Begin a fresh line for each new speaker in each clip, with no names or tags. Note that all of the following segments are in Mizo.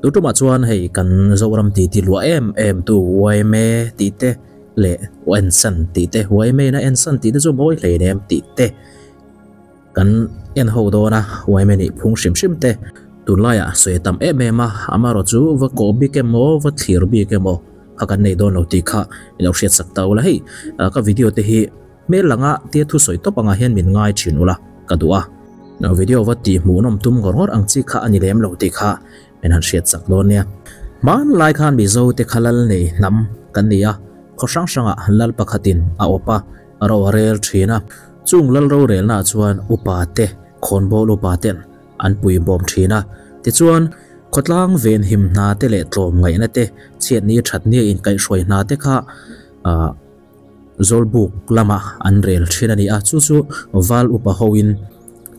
Tutumah chuan hei kan Zoram titi luah em em tu yma tih te leh ensan tih te yma in a ensan tih te chu mawi hlein em tih te kan en ho dawn a yma nih phung hrim hrim te tunlaiah sawi a tam em em a amaherawh chu va kawh bik emaw va thlir bik emaw kha kan nei dawn lo tih kha i lo hriat sak ta ula hei ka video te hi hmel langa tia thusawi tawp angah hian min ngai thin ula ka duh a. Video va tih hmuhnawm tum ngawr ngawr ang chi kha a ni lem lo tih kha min han hriat chak dawn nia. Hmanlai khan Mizo te kha lal nei hnam kan ni a, khaw hrang hrangah lal pakhatin a awp a, ro a rel thin a. Chung lal rorelnaah chuan upa te, khawnbawl upa ten an pui bawm thin a. Tichuan, khawtlang venhim hna te leh tlawmngaihna te, chhiatni thatnia inkaihhruai hna te kha Zawlbuk lamah an rel thin a ni a, chu chu val upa hoin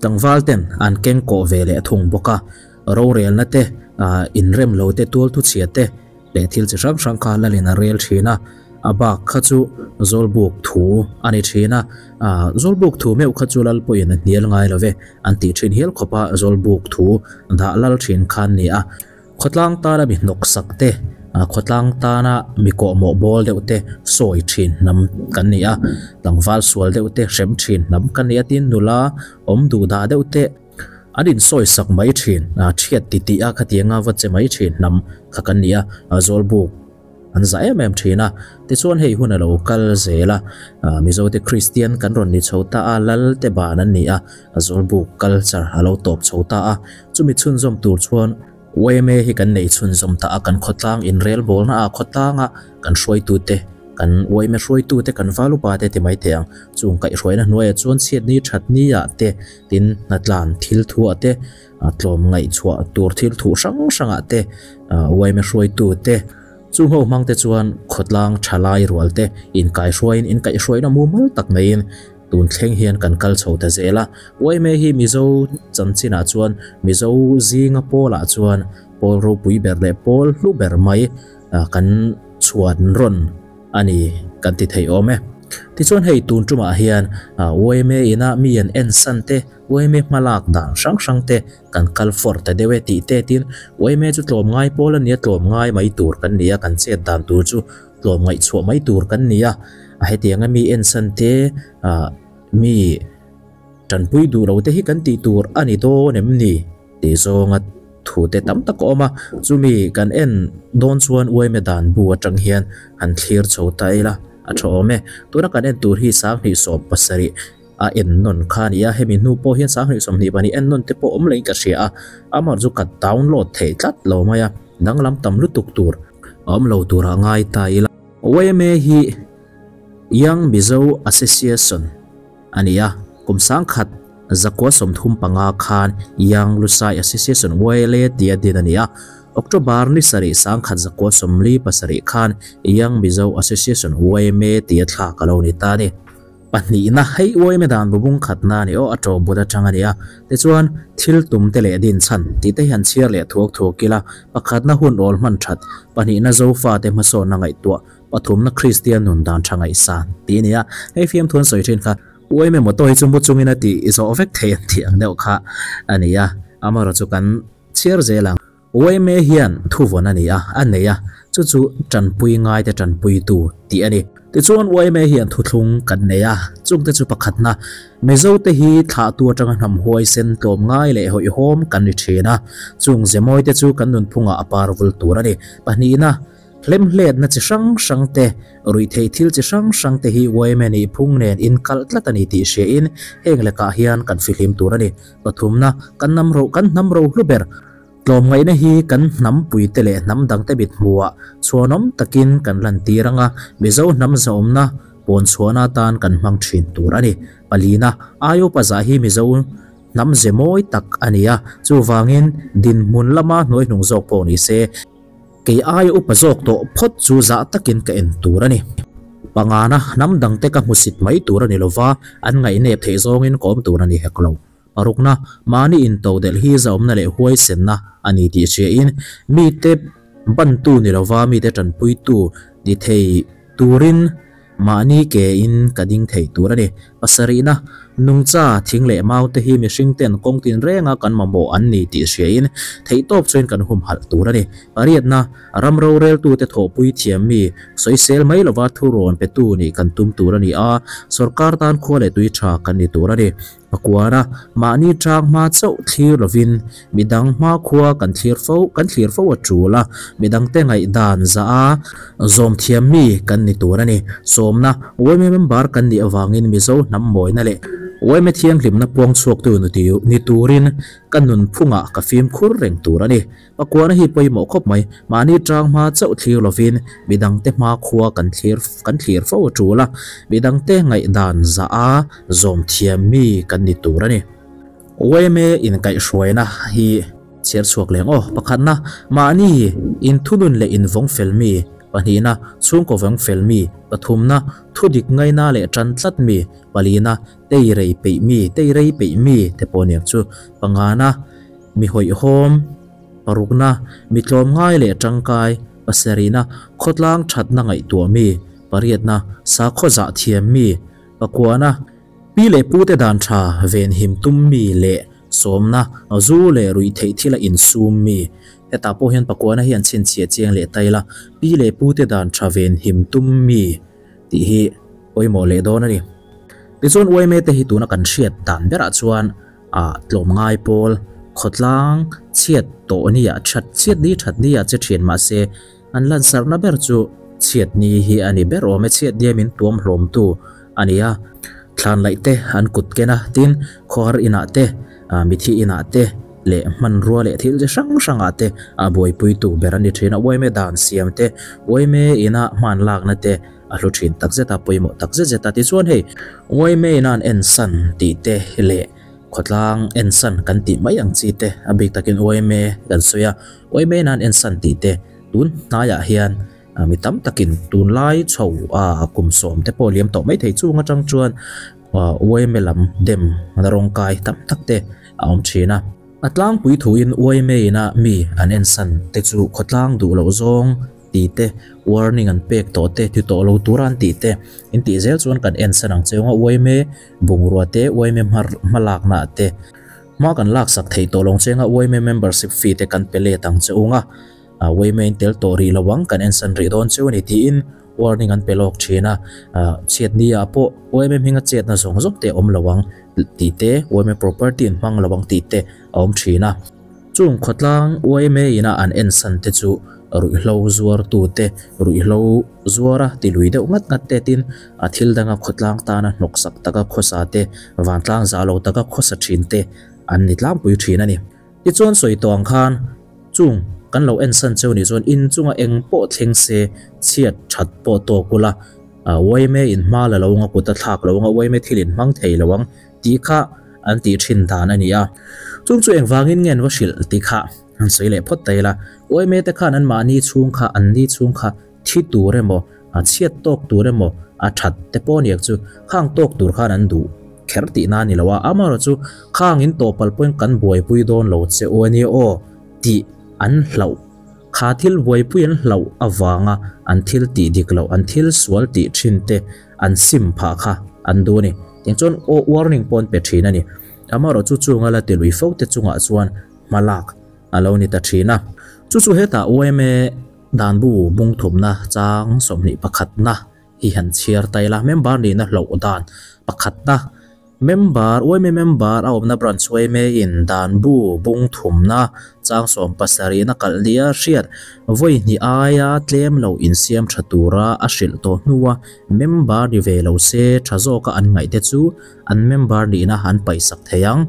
tlangval ten an keng kawh ve leh thung bawk a, rorelna te, inrem lo te, tual thuchhia te leh thil chi hrang hrang kha lalin a rel thin a, a bak kha chu Zawlbuk thu a ni thin a, Zawlbuk thu meuh kha chu lal pawhin a hnial ngai lo ve an tih thin hial khawp a, Zawlbuk thu dah lal thin kha an ni a. Khawtlang tana mi hnawksak te, khawtlang tana mi kawhmawh bawl deuh te sawi thin hnam kan ni a, tlangval sual deuh te hrem thin hnam kan ni a tin nula awm duh dah deuh te an insawisak mai thin, thiat ti tih a khatianga va che mai thin hnam kha kan ni a, Zawlbuk. An za em em thin a, tichuan hei hun a lo kal zel a, Mizote Kristian kan rawn ni chho ta a, Lal te ban an ni a, Zawlbuk culture a lo tawp chho ta a, chumi chhunzawm tur chuan yma hi kan nei chhunzawm ta a, kan khawtlang inrelbawlna ah khawtlanga kan hruaitute, kan yma hruaitute, kan valupa te ti mai teh ang, chung kaihhruaina hnuaiah chuan chhiatni thatni ah te, tin hnatlan thil thu ah te, tlawm ngaihchhuah tur thil thuh hrang hrangah te yma hruaitu te chung ho hmang te chuan khawtlang thalai rual te inkaihruaiin inkaihhruaina mumal tak maiin tun thleng hian kan kal chho ta zel a. Yma hi Mizo chanchinah chuan Mizo zinga pawlah chuan pawl ropui ber leh pawl hlu ber mai kan chhuan rawn a ni kan ti thei awm e. Tichuan hei tun tumah hian yma ina mi an ensan te Uaime hmalak dan hrang hrang te kan kal fawr ta deuh e tih te tin Uaime chu tlawm ngai pawl a nia tlawm ngai mai tur kan ni a kan chet dan tur chu tlawm ngaih chhuah mai tur kan ni a a hetianga mi ensan te ah mi tanpui duh lo te hi kan tih tur a ni dawn em ni tih zawnga thu te tam tak a awm a chumi kan en dawn chuan Uaime dan bu atang hian han thlir chho ta ila a tha awm e tuna kan en tur hi 27 A en nawn kha a ni a, hemi hnu pawh hian 2022 en nawn te pawh awm leh in ka hria a, amah chu ka download theih tlat lo mai a, danglam tam lutuk tur a awm lo turah ngai ta ila. Yma hi Young Mizo Association a ni a, kum 1935 khan Young Lusai Association, YLA, tia din a ni a, October ni sarih 1947 khan Young Mizo Association, yma, tia thlak a lo ni ta a ni. Pahnihna, hei uaime dan bubung khatna a ni aw, a ṭawh but aṭang a ni a. Tichuan, thil tum te leh din chhan tih te hian chhiar leh thuak thuak ila, pakhatna hun awl hman ṭhat, pahnihna Zofate hmasawnna ngaihtuah, pathumna Kristian nun dan ṭha ngaihsan tih a ni a. Hei fiamthu an sawi ṭhin kha, uaime motor hi chu mu chungin a tih zawh vek thei an tih ang deuh kha a ni a, amaherawhchu kan chhiar zel ang. Yma hian thuvawn a ni a, a nei a, chu chu tanpui ngaite tanpuitu tih a ni. Tichuan yma hian thuthlung kan nei a, chungte chu pakhatna, Mizote hi thlahtu atanga hnam huaisen tlawm ngai leh hawihhawm kan ni thin a, chung zemawite chu kan nunphungah a par vul tur a ni. Pahnihna, hlemhletna chi hrang hrang te, ruihtheih thil chi hrang hrang te hi yma nih phung nen inkalh tlat a ni tih hriain heng lekah hian kan fihlim tur a ni. Pathumna, kan hnam ro kan hnam rohlu ber, Tlawmngaihna hi kan hnampuite leh hnam dangte mit hmuhah chhuanawm takin kan lantir ang a, Mizo hnam zahawmna pawn chhuahna atan kan hmang thin tur a ni. Palina, Aio Paza hi Mizo hnam ze mawi tak a ni a, chuvangin dinhmun lama hnuaihnung zawk pawh ni se, kei aia upa zawk tawh phawt chu zah takin ka en tur a ni. Pangana, hnam dangte ka hmusit mai tur a ni lova, an ngaihnep theih zawngin ka awm tur a ni hek lo. Parukna, mahni intodelh hi zahawmna leh huaisenna a ni tih hriain, mite bantu ni lova mite tanpuitu ni thei turin mahni kein ka ding thei tur a ni. Pasarihna, Nungcha, thing leh mau te hi mihring ten kawng tinrenga kan mamawh an ni tih hriain theihtawp chuan kan humhalh tur a ni. Pariatna, ram roreltute thawhpui thiam mi, sawisel mai lova thurawn petu nih kan tum tur a ni a, sorkar tan khua leh tui tha kan ni tur a ni. Pakuana, mahni tang hma chauh thlir lovin midang hmakhua kan thlir fo kan thlir fo a tul a, midangte ngaihdan zah a zawm thiam mi kan ni tur a ni. Sawmna, yma member kan nih avangin Mizo hnam mawina leh yma thianghlimna puang chhuaktu ni turin ka nunphungah ka fimkhur reng tur a ni. Pakuana hi pawimawh khawp mai, mahni tang hma chauh thlir lovin midangte hmakhua kan thlir kan thlir fo a tul a, midangte ngaihdan zah a zawm thiam mi kan ni tur a ni. Yma inkaihhruaina hi chhiar chhuak leng aw. Pakhatna, mahni inthunun leh invawng fel mi. Pahnihna, chhungkaw vawng fel mi. Pathumna, thudik ngaina leh tan tlat mi. Palina, tei rei peih mi, tei rei peih mi te pawh aniang chu. Pangana, mi hawihhawm. Parukna, mi tlawmngai leh tangkai. Pasarihna, khawtlang thatna ngaihtuah mi. Pariatna, sakhaw zah thiam mi. Pakuana, pi leh pute dan tha venhim tum mi leh sawmna, zu leh ruih theih thila insum mi. Hetah pawh hian pakuana hi an chhinchhiah chiang leh ta ila, pi leh pute dan tha venhim tum mi tih hi pawimawh leh dawn a ni. Tichuan yma te hi tuna kan hriat dan berah chuan ah tlawmngai pawl, khawtlang, chhiat tawh nia that chhiat ni that nia che thian mahse an lansarhna ber chu chhiat ni hi a ni ber awm e, chhiat nia min tuam hlawmtu a ni a, thlan laih te an kut ken a, tin khawhar inah te ah mithi inah te leh hmanrua leh thil chi hrang hrangah te a buaipuitu ber a ni thin a, yma dan siam te yma ina hman lakna te a hlu thin tak zet a, pawimawh tak zet zet a. Tichuan hei yma ina an ensan tih te leh khawtlang ensan kan tih mai ang chi te a bik takin yma kan sawi a, yma ina an ensan tih te tun hnaiah hian mi tam takin tunlai chho a kum sawm te pawh liam tawh mai thei chung atang chuan yma lam dem na rawngkai tam tak te a awm thin a. A tlangpui thuin yma ina mi an ensan te chu khawtlang duh loh zawng tih te, warning an pek tawh te, ti tawh lo tura an tih te, in tih zel chuan kan ensan ang che anga yma bungrua te, yma hmalakna ah te hma kan laksak theih tawh lo ang che anga yma membership fee te kan pe let ang che ung a, yma in tel tawh rih lo ang, kan ensan rih dawn cheu a ni tiin warning an pe lawk thin a, chhiat ni ah pawh yma hminga chetna zawng zawng te a awm lo ang tih te, yma property an hmang lo ang tih te a awm thin a. Chung khawtlang yma ina an ensan te chu ruihhlo zuartute, ruihhlo zuara tilui deuh ngat ngat te tin a thil danga khawtlang tana hnawksak taka khawsa te, vantlang zah lo taka khawsa thin te an ni tlangpui thin a ni. Tichuan sawi tawh ang khan chung kan lo ensan cheu nih chuan in chunga eng pawh thleng se chhiat that pawh tawk ula, yma in hma la lo anga kut a thlak lo anga yma thil in hmang thei lo ang tih kha an tih thin dan a ni a. Chung chu engvangin nge an va hrilh tih kha an sawi leh phawt ta ila. Yma te khan anmahni chhung kha an ni chhung kha thi tur emaw, a chhiat tawk tur emaw, a that te pawh aniak chu khang tawk tur khan an duh kher tihna a ni lo a. Amaherawh chu khang in tawhpalh pawhin kan buaipui dawn lo che u a nia aw tih an hlauh. Kha thil buaipui an hlauh avanga an thil tih dik loh, an thil sual tih thin te an sim phah kha an duh a ni. Tiang chuan aw warning pawh an pe thin a ni. Amaherawh chu chunga la ti lui fo te chungah chuan hma lak a lo ni ta thin a. Chu chu hetah yma danbu bungthumna chang 21na hi han chhiar ta ila. Member nihna hlauh dan pakhatna. Member, yma member a awmna branch yma in dan bu bung thumna chang 70na kalh nia hriat vawi hnih aia tlem lo insiam tha tura a hrilh tawh hnua member ni ve lo se tha zawka an ngaih te chu an member nihna an paihsak thei ang.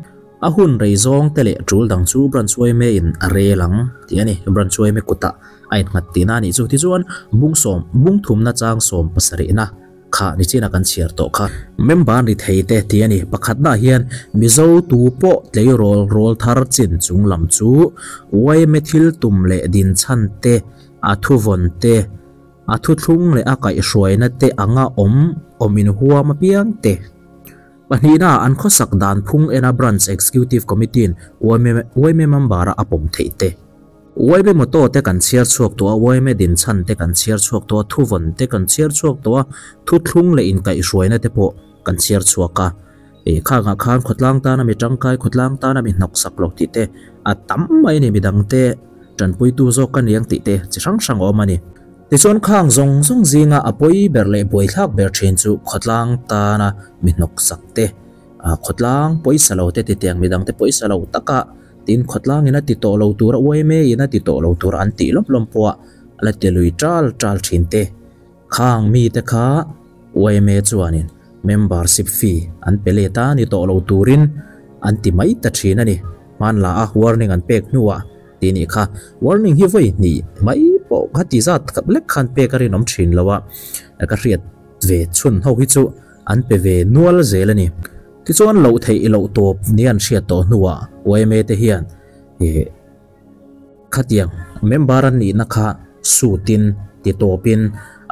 A hun rei zawng te leh tul dang chu branch yma in a rel ang tih a ni. Branch yma kutah a innghat tihna a nih chu. Tichuan bung sawm bung thumna chang 70na. Kha nichina kan chhiar tawh kha. Member ni thei te tih a ni. Pakhatnaah hian Mizo tu pawh tleirawl rawl thar chin chung lam chu yma thil tum leh dinchhan te, a thuvawn te, a thuthlung leh a kaihhruaina te anga awm awm inhuam apiang te. Pahnihnaah an khawsak dan phung ena Branch Executive Committee-in yma member-a a pawm theih te. Yma motto te kan chhiar chhuak tawh a, yma dinchhan te kan chhiar chhuak tawh a, thuvawn te kan chhiar chhuak tawh a, thuthlung leh inkaihhruaina te pawh kan chhiar chhuak a. Khangah khan khawtlang tana mi tangkai, khawtlang tana mi hnawksak lo tih te a tam mai a ni, midangte tanpuitu zawk ka ni ang tih te chi hrang hrang a awm a ni. Tichuan khang zawng zawng zinga a pawi ber leh buaithlak ber thin chu khawtlang tana mi hnawksak te, khawtlang pawisa lo te titiang midangte pawisa lo taka tin khawtlang in a ti tawh lo tura yma in a ti tawh lo tura an tih lawm lawm pawh a la ti lui tal tal thin te. Khang mite kha yma chuanin membership fee an pe let a ni tawh lo turin an ti mai ta thin a ni. Hmanla a warning an pek hnuah tih nih kha. Warning hi vawi hnih mai pawh kha ti zat lek khan pek a rinawm thin lo a, ka hriat ve chhun ho hi chu an pe ve nual zel a ni. Tichuan loh theih loh tawp ni an hriat tawh hnuah yma te hian ih khatiang member an nihna kha sutin ti tawpin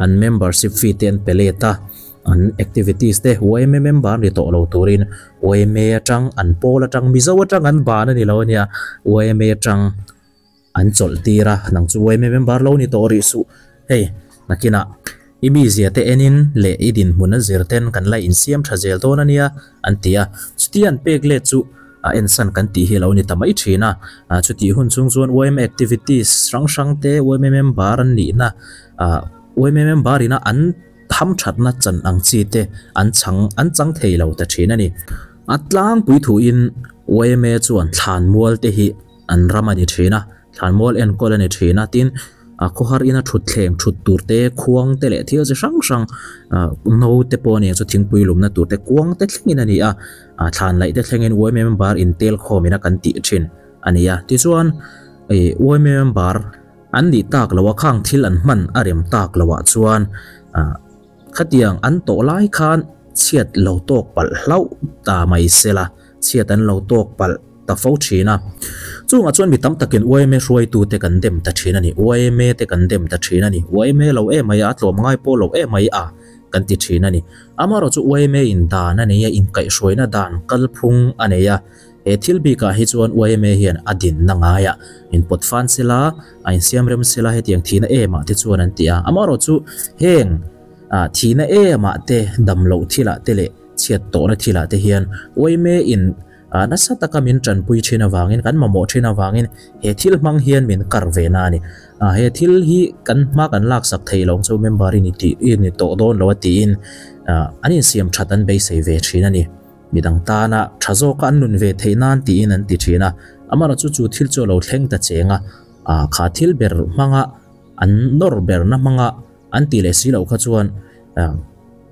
an membership fee te an pe let a, an activities te yma member ni tawh lo turin yma atang an pawl atang Mizo atang an ban a ni lo ania yma atang an chawlh tir a, nang chu yma member lo ni tawh rih suh hei nakinah i mizia te enin leh i dinhmun a zir ten kan la insiam tha zel dawn ania an ti a, chutia an pek let chu a ensan kan tih hi a lo ni ta mai thin a, chutih hun chung chuan yma activities hrang hrang te yma member an nihna yma member ina an tham thatna chan ang chi te an chang an chang thei lo ta thin a ni. A tlangpui thuin yma chuan thlanmual te hi an ram a ni thin a, thlanmual enkawl a ni thin a, tin a khawhar ina thutthleng thut tur te, khuang te leh thil chi hrang hrang no te pawh a ni ang chu thingpui lumna tur te kuang te thlengin a ni a, thlan laih te thlengin yma member intel khawmin a kan tih thin a ni a. Tichuan yma member an nih tak loh a khang thil an hman a rem tak loh ah chuan khatiang an tawh lai khan chhiat lo tawk palh hlauh ta mai sela, chhiat an lo tawk palh ta fo thin a. Chungah chuan mi tam takin yma hruaitute kan dem ta thin a ni, yma te kan dem ta thin a ni, yma lo em mai a, a tlawm ngai pawh lo em mai a kan ti thin a ni. Amaherawhchu chu yma in dan a nei a, inkaihhruaina dan kalphung a nei a, he thil bikah hi chuan yma hian a dinna ngaiah inpawt fan sela, a insiam rem sela hetiang thihna emah te chuan an ti a. Amaherawhchu heng thihna emah te, damloh thilah te leh chhiat tawhna thilah te hian yma in nasa taka min tanpui thin avangin, kan mamawh thin avangin he thil hmang hian min kar ve na a ni. He thil hi kan hma kan laksak thei lo ang chu member i ni tih i ni tawh dawn lo a tiin an insiam that an beisei ve thin a ni. Midang tana tha zawka an nun ve theih nan tiin an ti thin a, amaherawh chu chu thil chu a lo thleng ta cheng a, kha thil ber hmanga an nawr berna hmanga an tih leh si loh kha chuan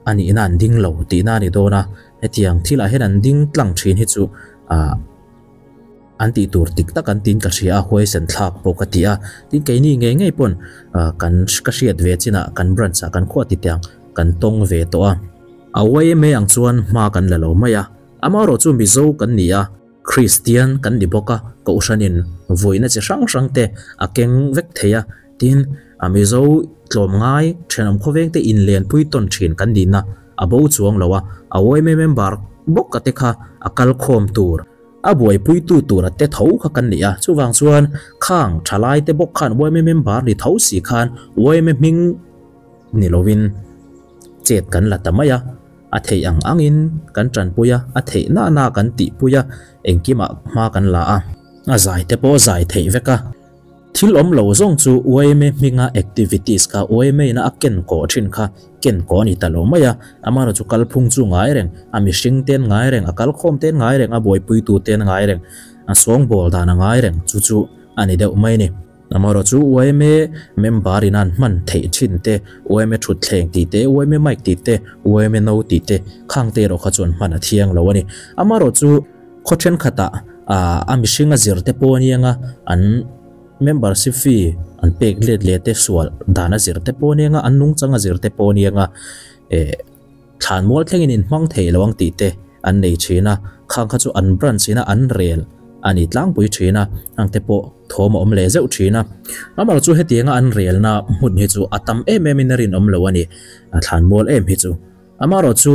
a nihna an ding lo tihna a ni dawn a, hetiang thilah hian an ding tlang thin hi chu an tih tur dik tak an tiin ka hria a, huaisen thlak pawh ka ti a, tin keini ngei ngei pawn kan ka hriat ve chinah kan branch ah kan khuah titiang kan tawng ve tawh a, a yma ang chuan hma kan la lo mai a, amaherawh chu Mizo kan ni a. Kristian kan ni bawk a, Kohhranin vawiina chi hrang hrang te a keng vek thei a, tin, a Mizo tlawmngai thenawm khawveng te inlenpui tawn thin kan nihna a bo chuang lo a, a yma member bawk a te kha a kal khawm tur, a buaipuitu tur a te tho kha kan ni a, chuvang chuan khang thalai te bawk khan yma member ni tho si khan yma hming ni lovin chet kan la ta mai a. A theih ang angin kan tanpui a, a theih na na kan tihpui a, engkimah hma kan la a. A zai te pawh zai theih vek a. Thil awm lo zawng chu yma hminga activities kha yma ina a ken kawh thin kha ken kawh a ni ta lo mai a, amaherawh chu kalphung chu ngai reng, a mihring ten ngai reng, a kalkhawm ten ngai reng, a buaipuitu ten ngai reng, a sawngbawl dan a ngai reng chu chu a ni deuh mai a ni. Amaherawh chu yma member in an hman theih thin te, yma thutthleng tih te, yma mic tih te, yma no tih te, khang te erawh kha chuan hman a thiang lo a ni. Amaherawh chu khaw thenkhatah a mihring a zir te pawh a niang a, an membership fee an pek let leh te sual dan a zir te pawh a niang a, an nungchang a zir te pawh a niang a, eh. Thlanmual thlengin inhmang thei lo ang tih te an nei thin a, khang kha chu an branch ina an rel a ni tlangpui thin a, ang te pawh thawm a awm leh zeuh thin a. Amaherawh chu hetianga an relna hmun hi chu a tam em em in a rinawm lo a ni, thlanmual em hi chu. Amaherawh chu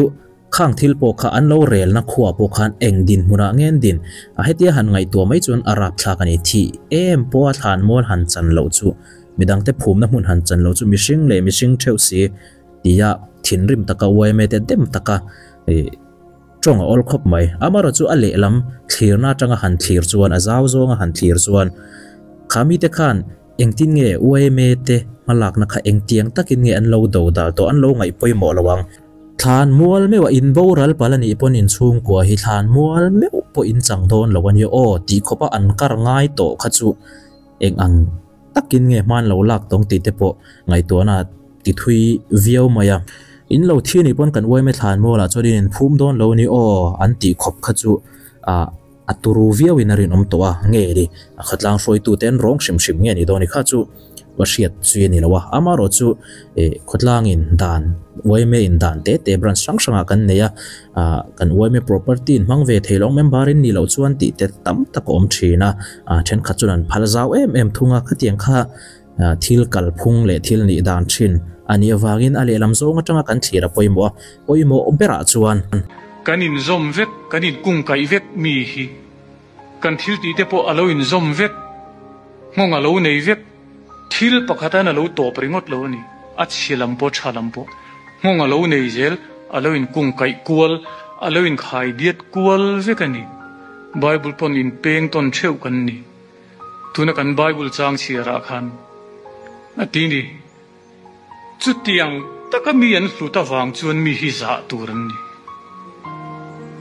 khang thil pawh kha an lo relna khuaah pawh khan eng dinhmunah nge an din a, hetia han ngaihtuah mai chuan a rapthlak a ni. Thih em pawha thlanmual han chan loh chu, midangte phumna hmun han chan loh chu mihring leh mihring theuh si, Tia thinrim taka yma te dem taka Tawng a awl khawp mai. Amaherawhchu a lehlam thlirna atanga han thlir chuan, a zau zawnga han thlir chuan kha mite khan engtin nge yma te hmalakna kha engtiang takin nge an lo do dal tawh, an lo ngaih pawimawh lo ang. Thlan mual meuh a in boral palh a nih pawn in chhungkua hi thlan mual meuh pawh in chang dawn lo a nia aw tih khawpa an kar ngai tawh kha chu eng ang takin nge hman lo lak tawng tih te pawh ngaihtuahna ti thui viau mai a. In lo thi anih pawn kan uaime thlan mualah chuan in inphum dawn lo a ni aw an tih khawp kha chu ah a turu viau in a rinawm tawh a nge ni a khawtlang hruaitu te an rawng hrim hrim nge ni dawn ni kha chu va hriat zui a ni lo a amaherawh chu eh khawtlang in dan uaime in dan te te branch hrang hrang ah kan nei a ah kan uaime property in hmang ve thei lo member in nih loh chuan tih te tam tak a awm thin a ah thenkhat chuan an phal zau em em thung a khatiang kha Thil kalphung leh thil nih dan thin a nih avangin a lehlam zawng atanga kan thlir a pawimawh a, pawimawh berah chuan.
Kan inzawm vek, kan inkungkaih vek mi hi kan thil tih te pawh a lo inzawm vek, nghawng a lo nei vek, thil pakhat an a lo tawp ringawt lo a ni, a chhia lam pawh tha lam pawh nghawng a lo nei zel, a lo inkungkaih kual, a lo inkhaidiat kual vek a ni. Bible pawn inpeng tawn theuh kan ni. Tuna kan Bible chang chhiarah khan a ti ni. Chutiang taka mi an hlut avang chuan mi hi zah tur an ni.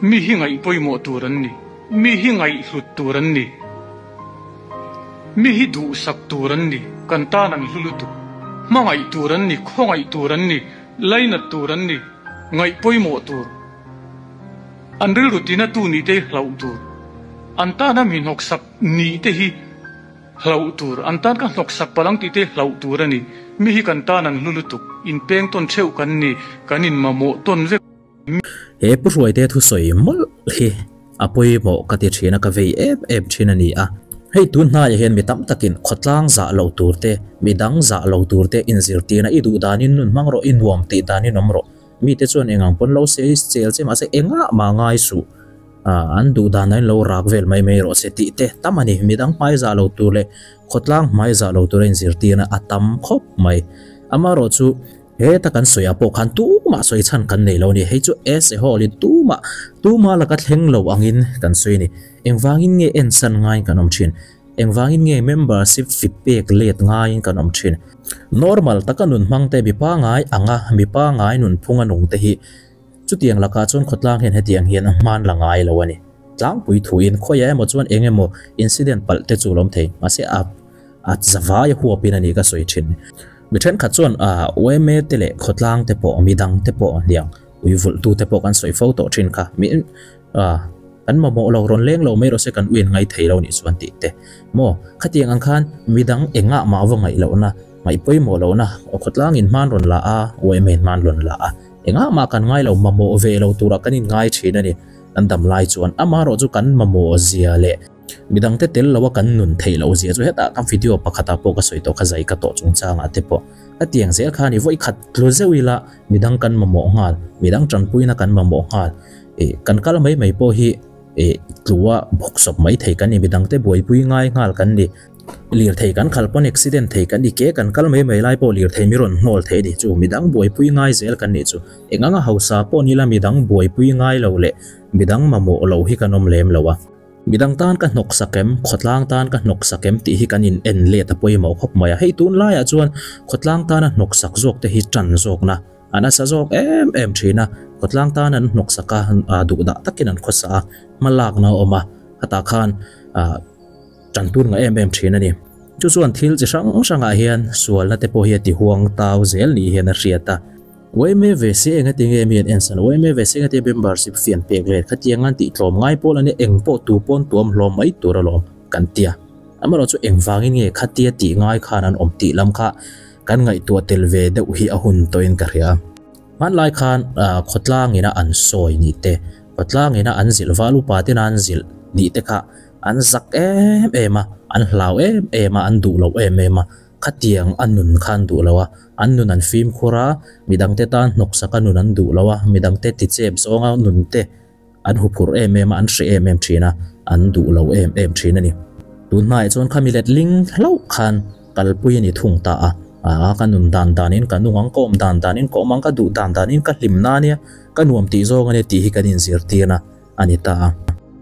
Mi hi ngaih pawimawh tur an ni. Mi hi ngaihhlut tur an ni. Mi hi duhsak tur an ni. Kan tan an hlu lutuk. Hmangaih tur an ni, khawngaih tur an ni, lainat tur an ni, ngaih pawimawh tur. An rilru tinatu nih te hi hlauh tur. An tana mi hnawksak nih te hi hlauh tur. An tan ka hnawksak palh ang tih te hi hlauh tur a ni. Mi hi kan tan an hlu lutuk. Inpeng tawn theuh kan ni. Kan inmamawh tawn vek.
He Pu Hruaite thusawi mawlh hi a pawimawh ka ti thin a, ka vei em em thin a ni a. Hei tun hnaiah hian mi tam takin khawtlang zah lo tur te, midang zah lo tur te inzirtirna i duh danin nun hmang rawh, i nuam tih danin awm rawh. Mite chuan eng ang pawn lo se chel che mahse engah mah ngai suh an duh dan ah in lo rak vel mai mai rawh se tih te tam a ni. Midang hmai zah lo tur leh khawtlang hmai zah lo tur a inzirtirna a tam khawp mai. Amaherawh chu heta kan sawi ah pawh khan tumah sawi chhan kan nei lo a ni. Hei chu as a whole in tumah tumah laka thleng lo angin kan sawi a ni. Engvangin nge ensan ngaiin kan awm thin? Engvangin nge membership fee pek let ngaiin kan awm thin? Normal taka nun hmang te mi pangai anga mi pangai nunphung a nung te hi chutiang lakah chuan khawtlang hian hetiang hian a hman la ngai lo a ni. Tlangpui thuin khawiah emaw chuan eng emaw incident palh te chu lawm thei mahse a a zavai a huapin a ni ka sawi thin. Mi thenkhat chuan a yma te leh khawtlang te pawh midang te pawh hniang ui vulh tu te pawh kan sawi fo tawh thin kha mi A, kan mamawh lo, rawn leng lo mai rawh se kan uian ngai thei lo nih chuan tih te. Maw, khatiang ang khan midang engah mah va ngaih lohna, ngaih pawimawh lohna, khawtlangin hman rawn la a, uaimaiin hman rawn la a, engah mah kan ngai lo, mamawh ve lo turah kan inngai thin a ni. Kan dam lai chuan amaherawh chu kan mamawh zia leh midangte tel loa kan nun theih loh zia chu hetah ka video pakhatah pawh ka sawi tawh kha zai ka tawh chungchangah te pawh khatiang zel kha a ni. Vawikhat tlu zeuh ila midang kan mamawh nghal, midang tanpuina kan mamawh nghal. Eh kan kal mai mai pawh hi eh tlua bawk sawp mai thei kan ni midang te buaipui ngai nghal kan ni lirthei kan khalh pawn accident thei kan ni ke kan kal mai mai lai pawh lirthei mi rawn hnawl thei a ni chu midang buaipui ngai zel kan nih chu eng anga hausa pawh ni la midang buaipui ngai lo leh midang mamawh lo hi kan awm lem lo a midang tan ka hnawk sak em khawtlang tan ka hnawk sak em tih hi kan in en let a pawimawh khawp mai a hei tunlaiah chuan khawtlang tana hnawk sak zawk te hi tan zawkna A nasa zawk em em thin a, khawtlang tan an hnawksak a, duh dah takin an khawsa a, hma lakna a awm a, khatah khan tan tun nga em em thin a ni. Chu chuan thil chi hrang hrangah hian sualna te pawh hi a ti huang tau zel ni hian a hriat a. Uaime ve se engati nge mi an ensan, uaime ve se engati membership fee an pek let, khatiang an tih tlawm ngai pawl a nia, eng pawh tu pawn tuam hlawm mai tur alawm kan ti a. Amaherawh chu engvangin nge khatia tih ngai khan an awm tih lam kha kan ngaihtuah tel ve deuh hi a hun tawhin ka hria. Hmanlai khan khawtlang ina an sawi nih te, khawtlang ina an zilh val upa tena an zilh nih te kha an zak em em a, an hlau em em a, an duh lo em em a, khatiang a nun kha an duh lo a, an nun an fimkhur a, midangte tan hnawksak a nun an duh lo a, midangte tichep zawnga nun te An huphurh em em a, an hreh em em thin a, an duh lo em em thin a ni. Tun hmaah chuan khami letling hlauh khan kalpui a ni thung ta a. A ka nun dan danin ka nung ang, ka awm dan danin ka awm ang, ka duh dan danin ka hlimna a nia, ka nuam tih zawng a nia tih hi kan inzirtirna a ni ta a.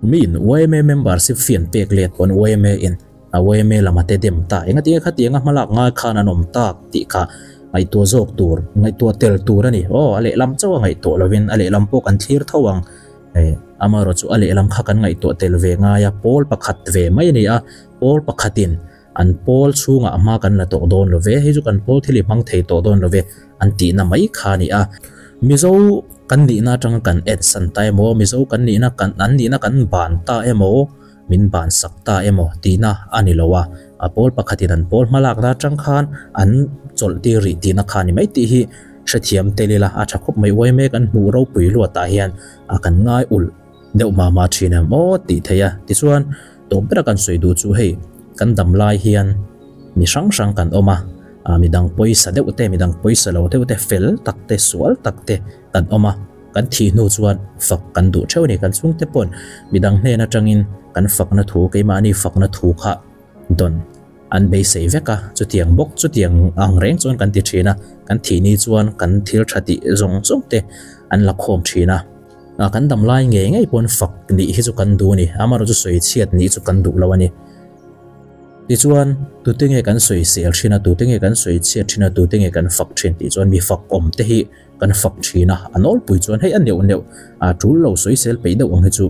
Miin yma membership fee an pek let pawn yma in a yma lama te dem ta enga tinge khatianga hmalak ngai khan an awm tak tih kha ngaihtuah zawk tur, ngaihtuah tel tur a ni. Aw a lehlam chauh a ngaihtuah lovin a lehlam pawh kan thlir tho ang. Amaherawh chu a lehlam kha kan ngaihtuah tel ve ngai a, pawl pakhat ve mai a ni a, pawl pakhatin An pawl chhungah hma kan la tawh dawn lo ve, hei chu kan pawl thil i hmang thei tawh dawn lo ve an tihna mai kha a ni a. Mizo kan nihna atanga kan ensan ta emaw, Mizo kan nihna kan an nihna kan ban ta emaw, min ban sak ta emaw tihna a ni lo a. A pawl pakhatin an pawl hmalakna atang khan an chawlh tir rih tihna kha a ni mai tih hi hrethiam tel ila a tha khawp mai. Uaime kan hmuh ropui luatah hian a kan ngai ulh. Deuh mah mah thin em aw tih theih a. Tichuan, tawp bera kan sawi duh chu hei, kan dam lai hian mi hrang hrang kan awm a, midang pawisa deuh te, midang pawisa lo deuh te, fel tak te, sual tak te kan awm a, kan thih hnu chuan fak kan duh theuh a ni. Kan chhungte paw'n midang hnen atangin kan fakna thu, keimahni fakna thu kha dawn an beisei vek a, chutiang bawk, chutiang ang reng chuan kan ti thin a, kan thih ni chuan kan thil tha tih zawng zawng te an la khawm thin a. Kan dam lai ngei ngei pawn fak nih hi chu kan duh a ni, amaherawh chu sawi chhiat nih chu kan duh lo a ni. Tichuan, tute nge kan sawi sel thin a, tute nge kan sawi chhiat thin a, tute nge kan fak thin tih chuan mi fak awm te hi kan fak thin a, a nawlpui chuan hei a neuh neuh a tul lo sawi sel peih deuh ang hi chu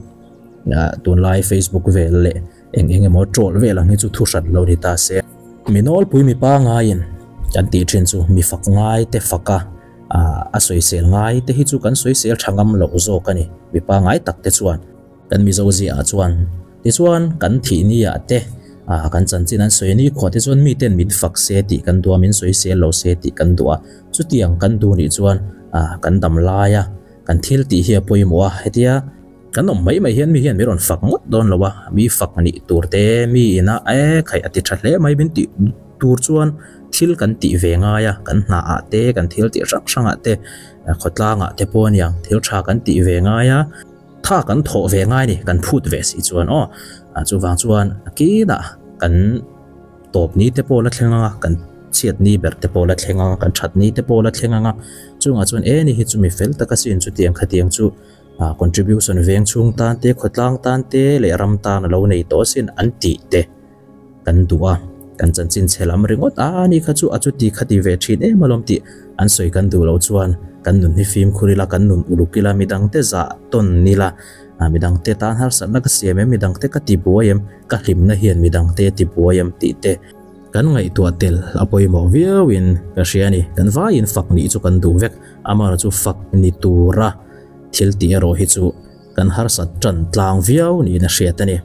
tunlai Facebook vel leh eng eng emaw troll vel ang hi chu thu hran lo ni ta se. Mi nawlpui mi pangaiin kan tih thin chu mi fak ngai te fak a. A sawisel ngai te hi chu kan sawisel tha ngam loh zawk a ni, mi pangai tak te chuan. Kan Mizo ziah chuan tichuan kan thih ni ah te kan chanchin an sawi ni khuah te chuan mi ten min fak se tih kan duh a, min sawisel lo se tih kan duh a, chutiang kan duh nih chuan kan dam lai a, kan thil tih hi a pawimawh a, hetia kan awm mai mai hian mi hian min rawn fak ngawt dawn lo a, mi fak nih tur te mi ina e khaih a ti tha hle mai min tih tur chuan thil kan tih ve ngai a, kan hna ah te, kan thil tih hrang hrang ah te, khawtlang ah te pawh aniang thil tha kan tih ve ngai a, tha kan thawh ve ngai ni, kan phut ve si chuan aw, chuvang chuan a kinah kan tawp ni te pawh la thleng ang a, kan chhiat ni ber te pawh la thleng ang a, kan that ni te pawh la thleng ang a, chungah chuan e ni hi chu mi fel tak asin chutiang khatiang chu contribution veng chhung tan te, khawtlang tan te leh ram tan a lo nei tawh asin an tih te. Kan duh a, kan chanchin chhe lam ringawt a ani kha chu a chuti kha ti ve thin em alawm tih an sawi kan duh loh chuan kan nun hi fimkhur ila, kan nun uluk ila, midangte zah tawn ila, midangte tan harsatna ka siam em, midangte ka ti buai em, ka hlimna hian midangte a ti buai em tih te kan ngaihtuah tel a pawimawh viauin ka hria a ni. Kan vaiin fak nih chu kan duh vek, amaherawhchu fak ni tura thil tih erawh hi chu kan harsat tan tlang viau niin a hriat a ni.